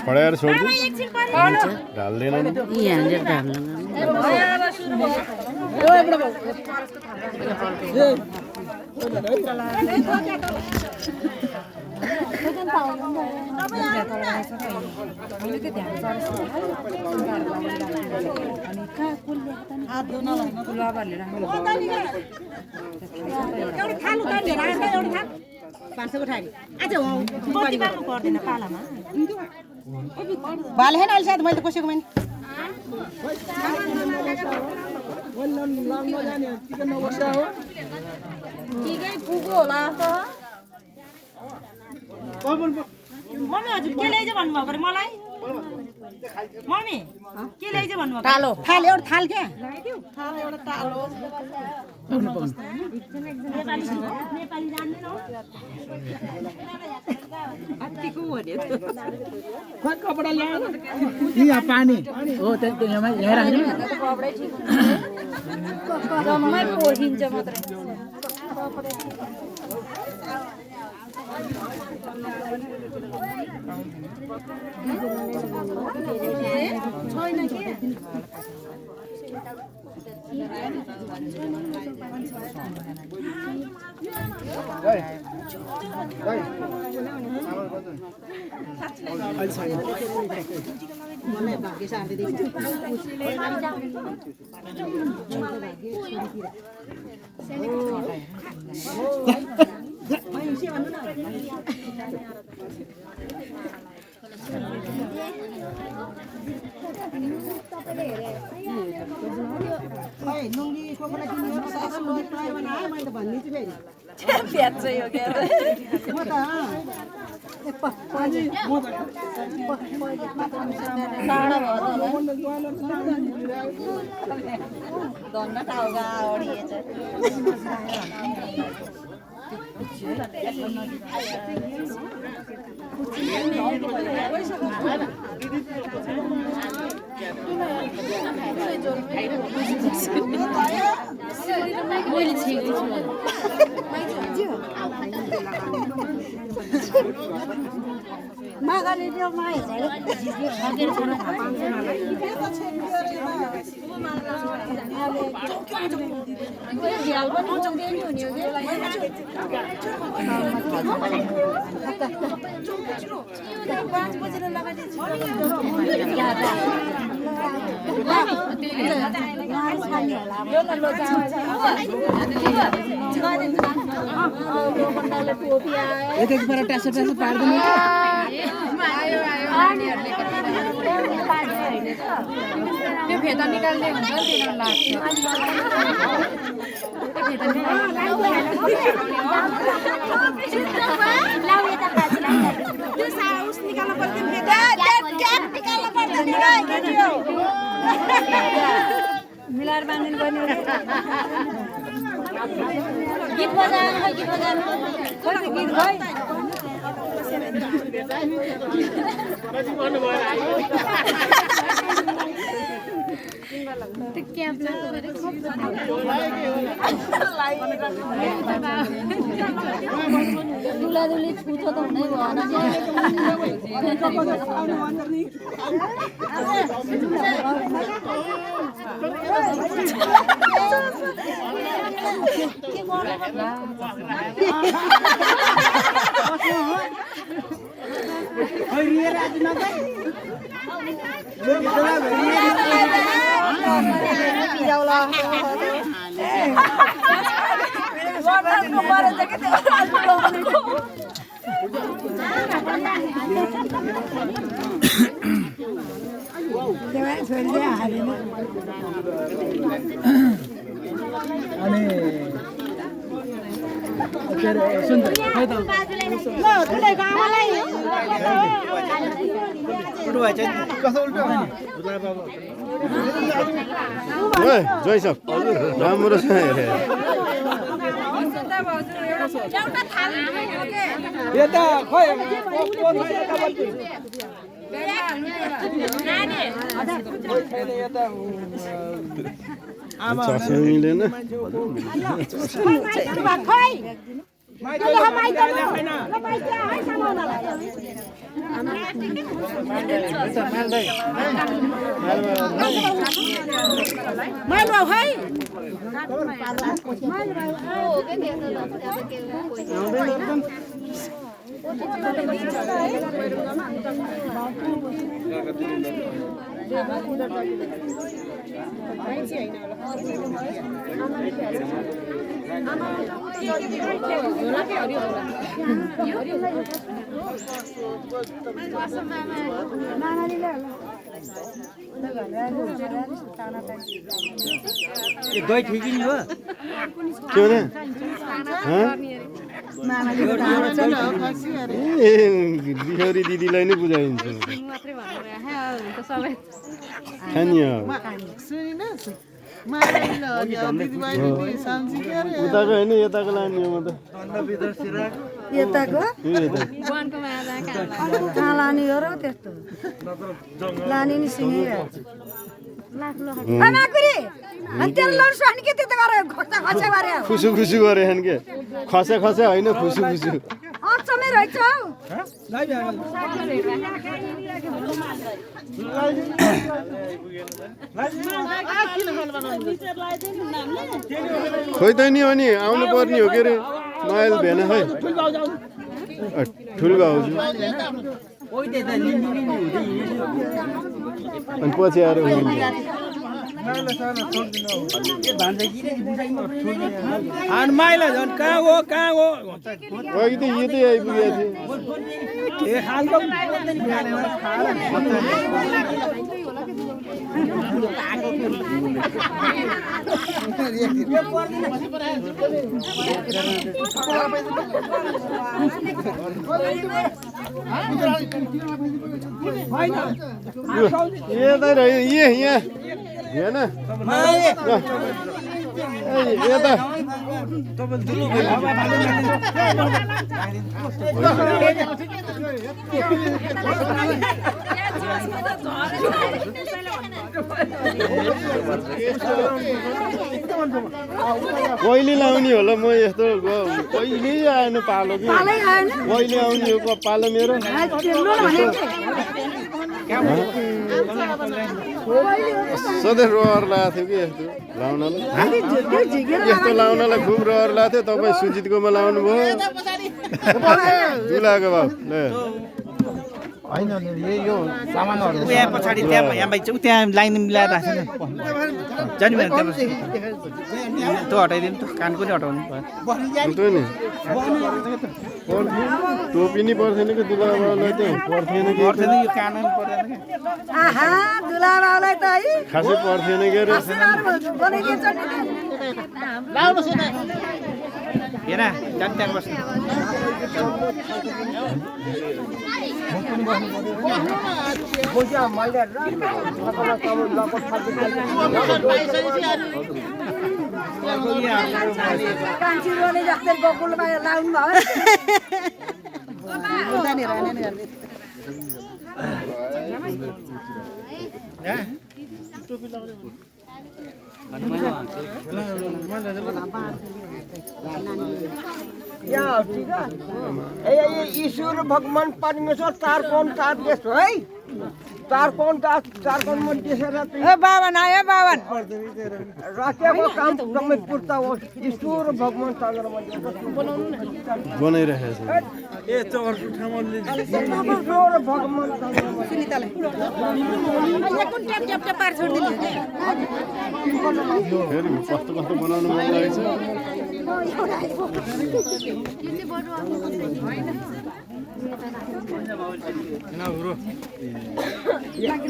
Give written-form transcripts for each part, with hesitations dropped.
पढ़ाएर छोड् ढाल्दैन बाल है ना साथ मैले कसैको मैले ठिकै पुग्यो होला त मम्मी हजुर के ल्याइज भन्नुभयो भने मलाई मम्मी के ल्याइज भन्नुभयो टालो थाल एउटा थाल के थाल एउटा टालो नेपाली जान्दैन हो अतिको हो नि खोइ कपडा ल्याएर यहाँ पानी हो त्यहाँ यहाँ राख्नु कपडै ठीक हुन्छ जम्मै पोखिन्छ मात्रै छैन के त्यो फेता निकाल्ने हुन्छ नि मिलाएर बाँध्नु पर्ने गीत बजाउनु गीत बजाउनु गीत भयो दुला दुली छुछो त हुनै भएन राम्रो छ एउटा थाल यता खै चस्मा मिलेन दही ठिकै नि हो के भने बिहारी दिदीलाई नै बुझाइन्छ खानी उताको होइन यताको लाने हो म त यताको कहाँ लाने हो र त्यस्तो लाने नि सिँगै खुसु खुसु गरे हन के खसे खसे होइन खुसु खुसु खोइ त नि हो नि आउनु पर्ने हो के अरे माइल भेन खै ठुलो भाउजू अनि पछि आएर माइला झन् कहाँ हो अघि त यतै आइपुगेको थिएँ यता रह्यो यहाँ हेर्न यता कहिले लाउने होला म यस्तो कहिले आएन पालो कि कहिले आउने हो पालो मेरो सधैँ रहर लगाएको थियो कि यस्तो लाउनलाई यस्तो लाउनलाई खुब रहर लगाएको थियो तपाईँ सुजितकोमा लाउनु भयो दुलाको भाउ होइन यो सामानहरू यहाँ पछाडि यहाँ त्यहाँ लाइन मिलाएर राख्छ नि जाने भने त्यो हटाइदिनु त कानको नि हटाउनु त्यो नि टोपी नि पर्थेन कि दुला बाउलाई त पर्थेन कि यो कान पर्दैन खासै पर्थेन के अरे हेर जान त्यहाँ बस्नु ईश्वर भगवान परमेश्वर चार कौन चार देश है चार कौन मन देश बाबन आयो बाबन राखेको काम समय पुर्ता हो ईश्वर भगवान सागर बनाइरहेको छ ईश्वर भगवान फेरि कस्तो कस्तो बनाउनु मन लागेको छ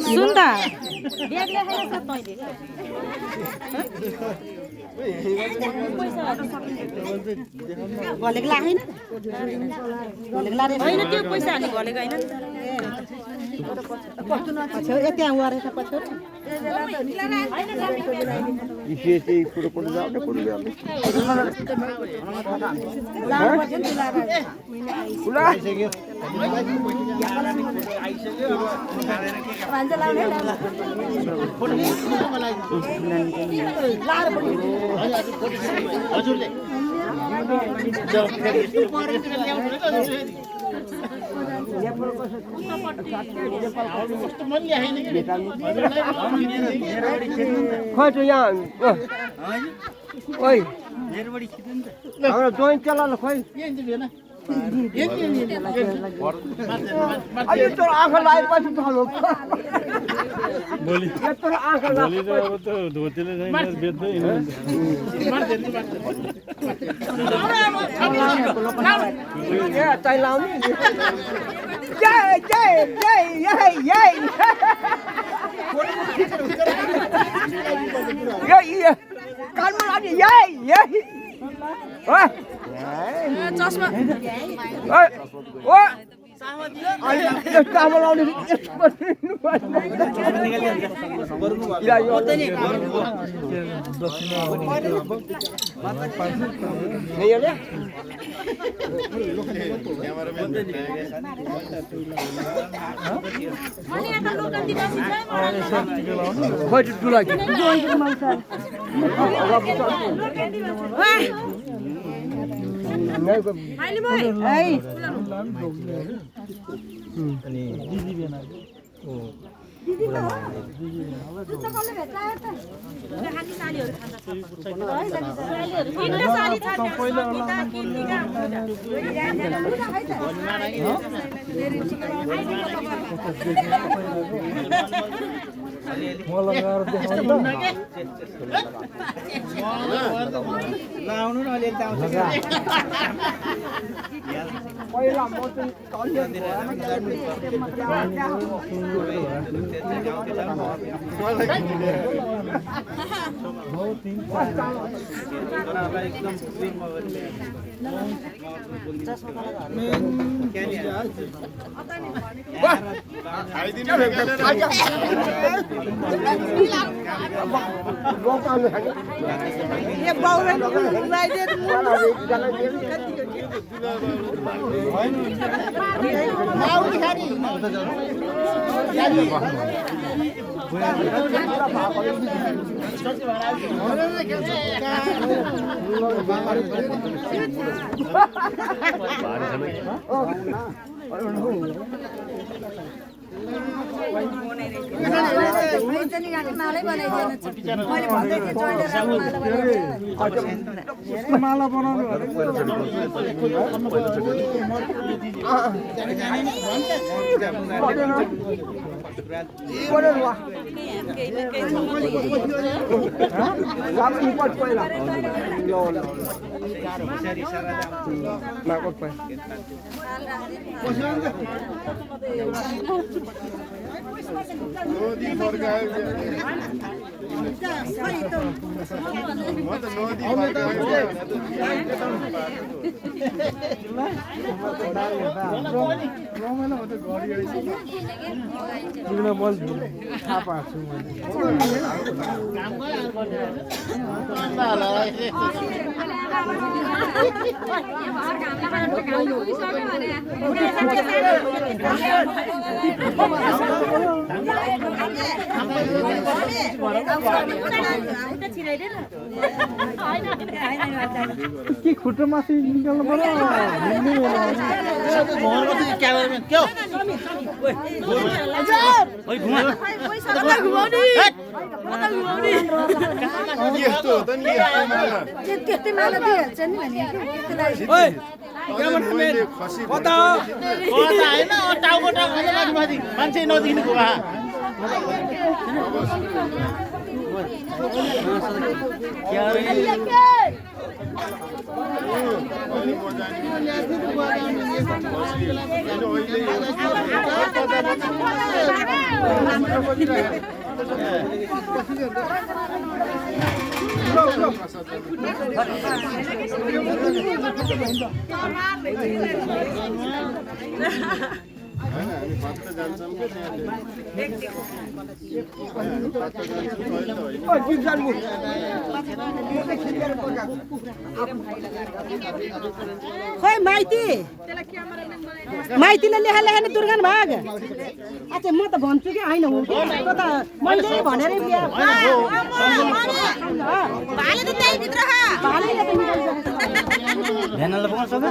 सुन्दा होइन त्यो पैसा हाल्ने घलेको होइन त्यहाँ उहारेछ पछ्यौर चाहिँ कुरो कुरो जाने कुरो जाने खोइ त यहाँ ओइ हाम्रो जोइन्ट चला ल खोइ अहिले त आँखा लागेपछि थालो भोलि यत्रो आँखा भोलि त अब त धोतीले चाहिँ बेच्दै तै लाउने जय जय जय यही यही यही कानमा लाग्ने यही यही चस्मा चामल आउने लाउनु न अलि आउँछ पहिला म चाहिँ माला बनाउनु नदी फर्कायो म त नदी के खुट्टा माथि निकाल्नु पर्यो यस्तो हो त नि त्यस्तै माला दिइहाल्छ नि भने मैले खसी मान्छे नदेखिनुको भए होइन हामी फर्स्ट जान्छौँ कि खोइ माइतीले लेखा लेखाने दुर्गन भाग अच्छा म त भन्छु कि होइन हो त त मैले भनेरै बिहा भाले त त्यही भित्र भालेले त भेनाले बोक्न सक्छ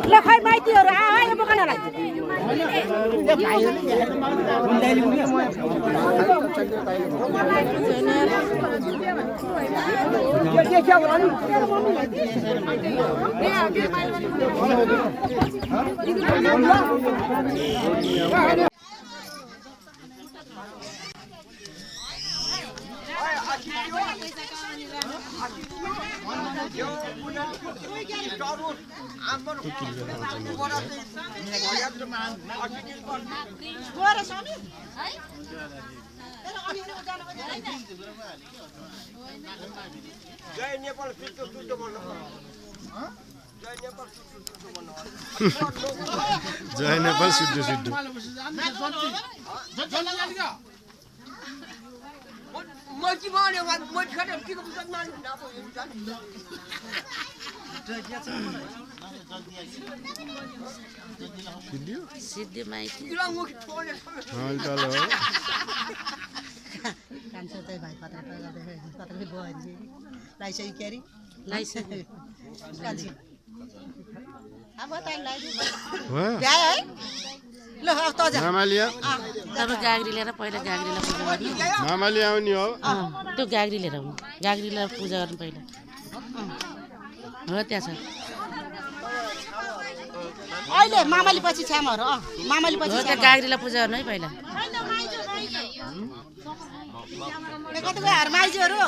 ल खै माइतीहरू आयो बोकानलाई जय नेपाल सुत्तो भन्नु जय नेपाल सिद्धु सिद्धु सिद्धि माइती कान्छो चाहिँ भाइ पत्र भयो लाइसक्यो क्यारी लाइसक्यो अब टाइम लाग्यो भ्याए है ल त जा मामालिया तब गाग्री लिएर पहिला गाग्रीलाई पूजा गर्नु मामालिया आउने हो त्यो गाग्री लिएर आउनु गाग्रीलाई पूजा गर्नु पहिला हो त्यहाँ छ अहिले मामाली पछि छ्यामहरु मामाली पछि हो त्यहाँ गाग्रीलाई पूजा गर्नु है पहिला कतिको हार माइजहरू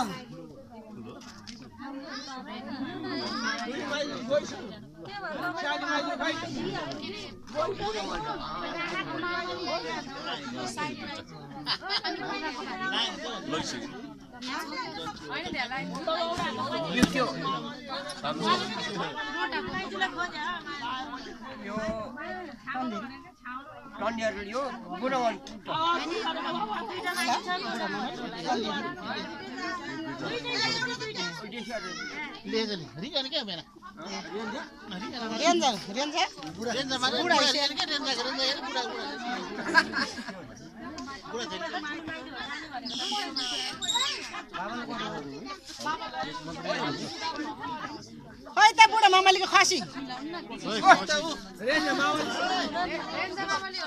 खोइ त बुढा मामालीको खसी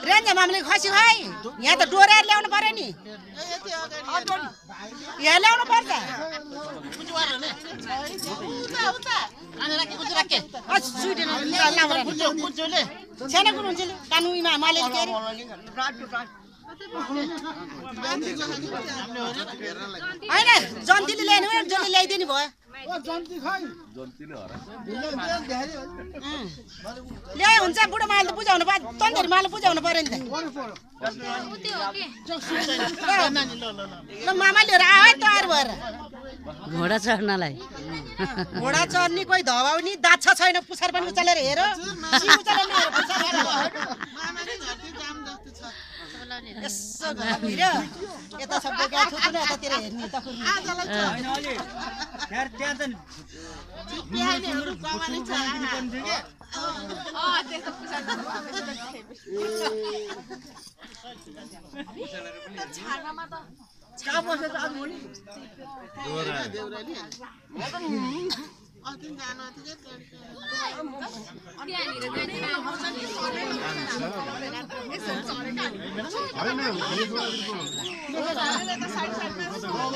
रेन्जा मामालीको खसी है यहाँ त डोराएर ल्याउनु पर्यो नि यहाँ ल्याउनु पर्छ सानो कुन हुन्छ कानुनीमा माले होइन जन्तीले ल्याउनु जसले ल्याइदिनु भयो ल्याए हुन्छ बुढो माले त बुझाउनु पर्यो तन्देरी माले बुझाउनु पर्यो नि त मामाले आयो है तयार भएर घोडा चढ्नलाई घोडा चढ्ने कोही धवाउने दाछ छैन पुछार पनि उचालेर हेर यसो घुमिर यता सबै गाई थुक्नु यतातिर हेर्ने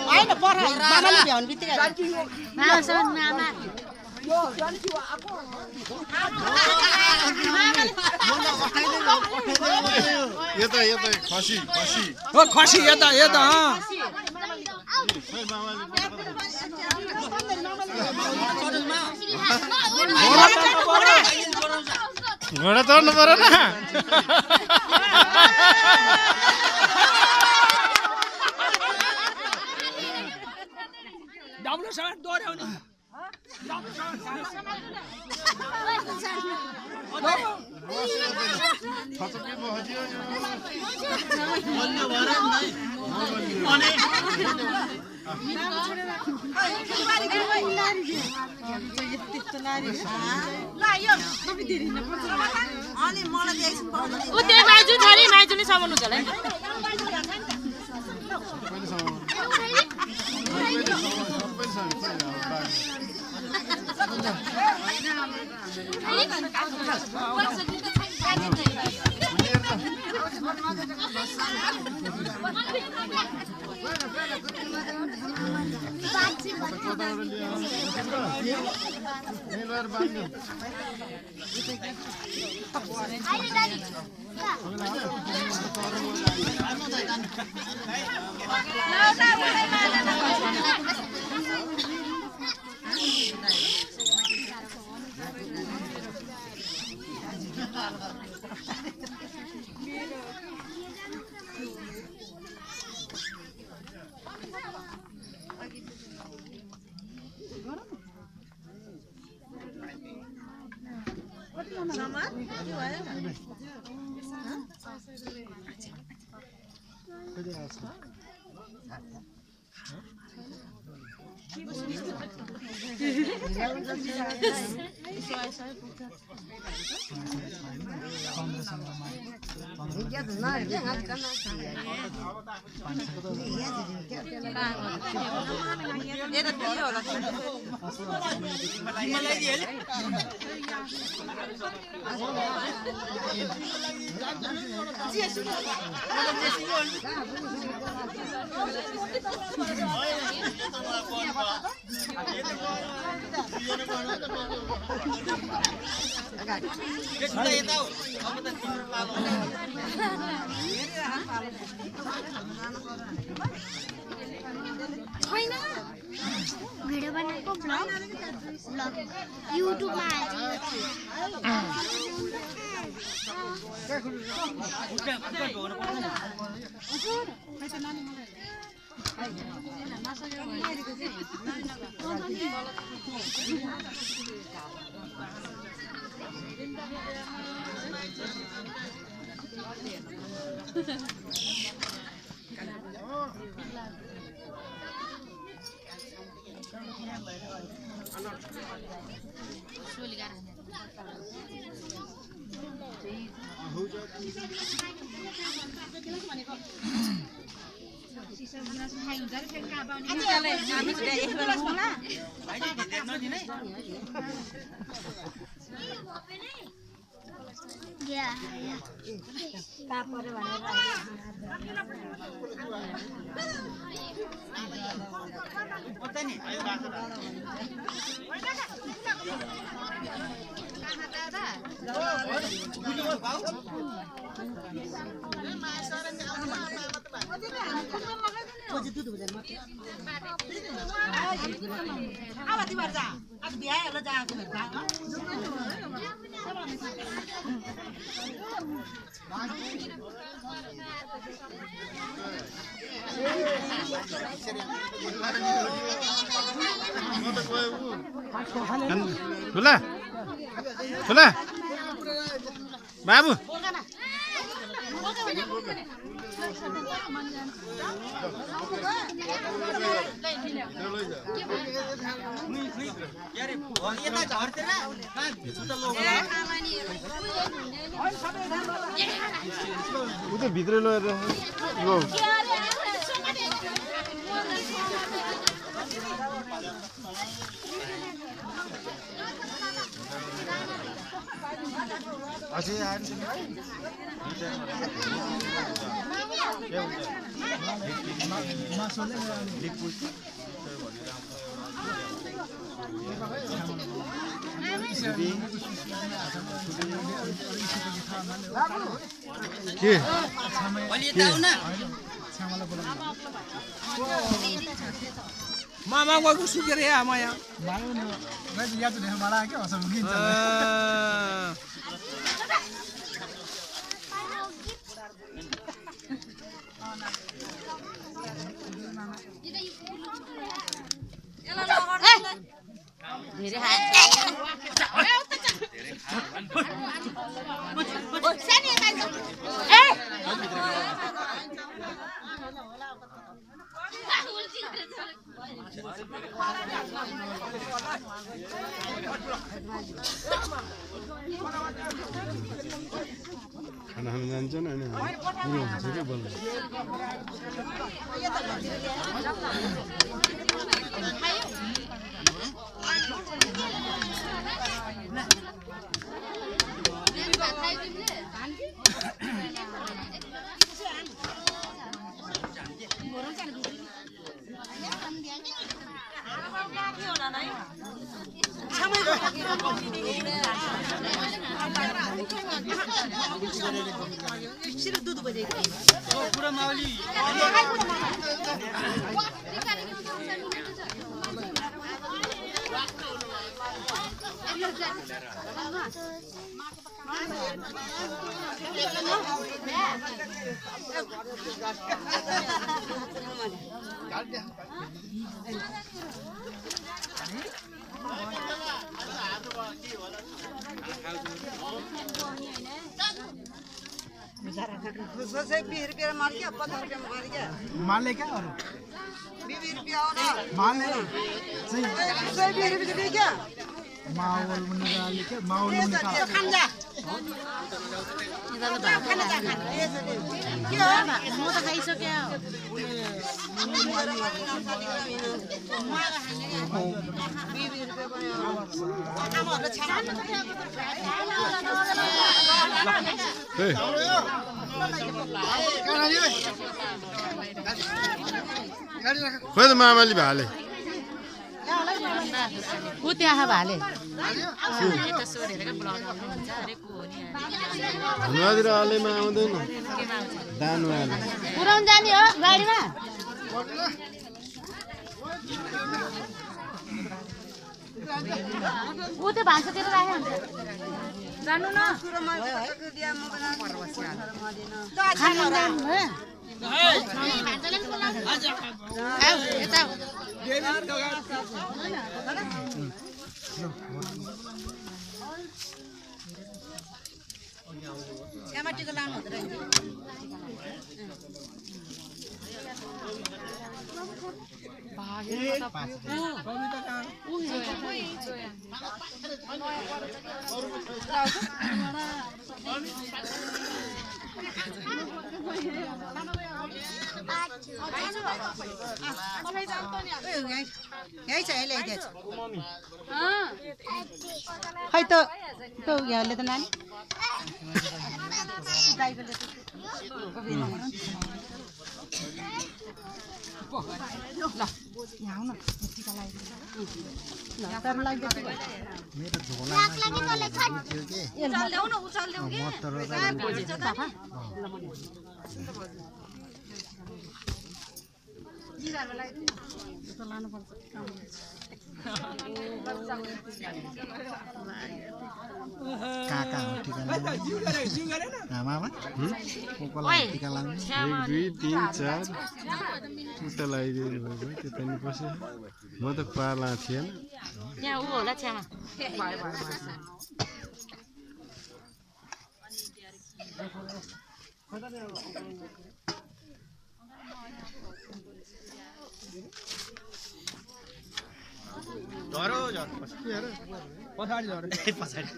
होइन पर मामाले भ्याउनु बित्तिकै यता यता खसी खसी हो खसी यता यता घोडा चढ्नु पर्यो न डाब्लोसँग दोहोऱ्याउने माइजू छ नि माइजूले समाउनु छ होला नि भिडियो बनाएको ब्लग युट्युबमा ठुला ठुला बाबु उता भित्र लगेर लौ अझै आएन के मामा गएको सुकेर माया फेरि खाना खानु जान्छ नि अनि उयो हुन्छ क्या बोल्नु मान ले क्या और 20 रुपया और मान ले सही 20 रुपया दे क्या मावल निकाल के मावल निकाल खान जा खाना जा क्या म त खाइसक्यो खोइ त मामाले भाले ऊ त्यहाँ भाले यता सोधेर क्या ब्लग आउनुहुन्छ अरे को हो नि धनबहादुर आलेमा आउँदैन दानवाले पुऱ्याउनु जाने हो गाडीमा ऊ त्यो भान्सातिर राख्यो हुन्छ जानु न छ्यामाटीको लानु हुँदैन यही छ यसले ल्याइदिएछ खै त यहाँले त नानी काका हो टिका लाउने मामा कोकोलाई टिका लाउने 1 2 3 4 उता लगाइदिनु भयो त्यता नि पस्यो म त पाला थिएन त्यहाँ ऊ होला छ्यामा झरो पछाडि झरो पछाडि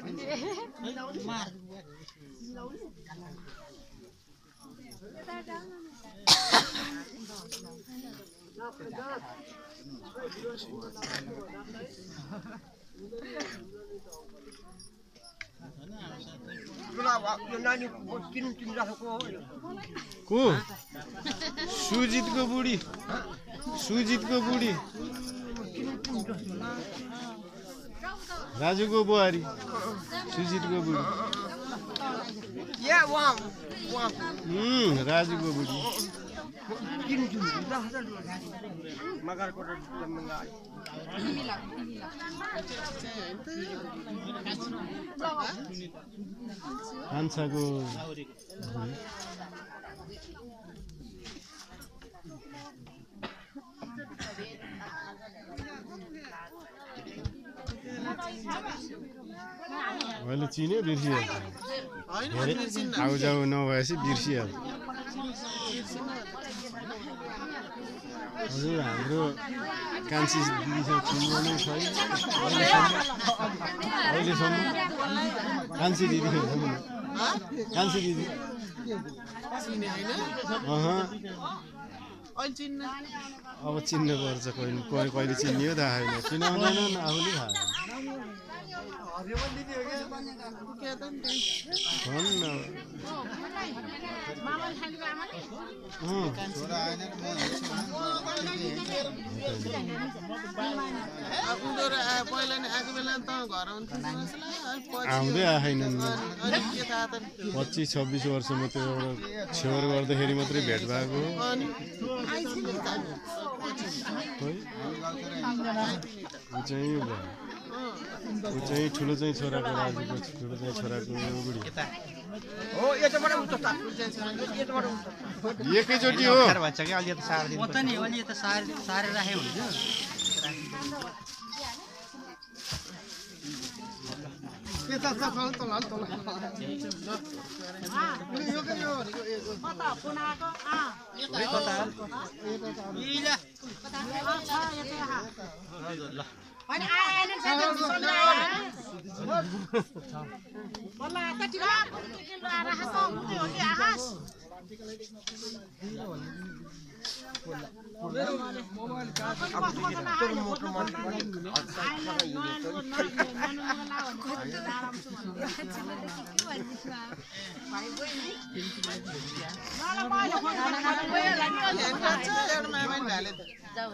को सुजितको बुढी राजुको बुहारी सुजितको बुढी राजुको बुढी कान्छाको अहिले चिन्यो बिर्सिहाल्छ आउजाउ नभएपछि बिर्सिहाल्छ हजुर हाम्रो कान्छी दिदीसँग चिन्नु नै छैन अहिलेसम्म कान्छी दिदी कान्छी दिदी अब चिन्नु पर्छ कहिले चिनियो थाहा छैन किन हुँदैन आफूले थाहा आउँदै आएनन् 25-26 वर्षमा त्यो एउटा छेवर गर्दाखेरि मात्रै भेट भएको ऊ चाहिँ ठुलो चाहिँ छोराको राजुको ठुलो चाहिँ छोराको बुढी एकैचोटि हो भन्छ कि अलि त सार्दिनु म त नि अलि त सारेर राखे हुन्छ जाऊ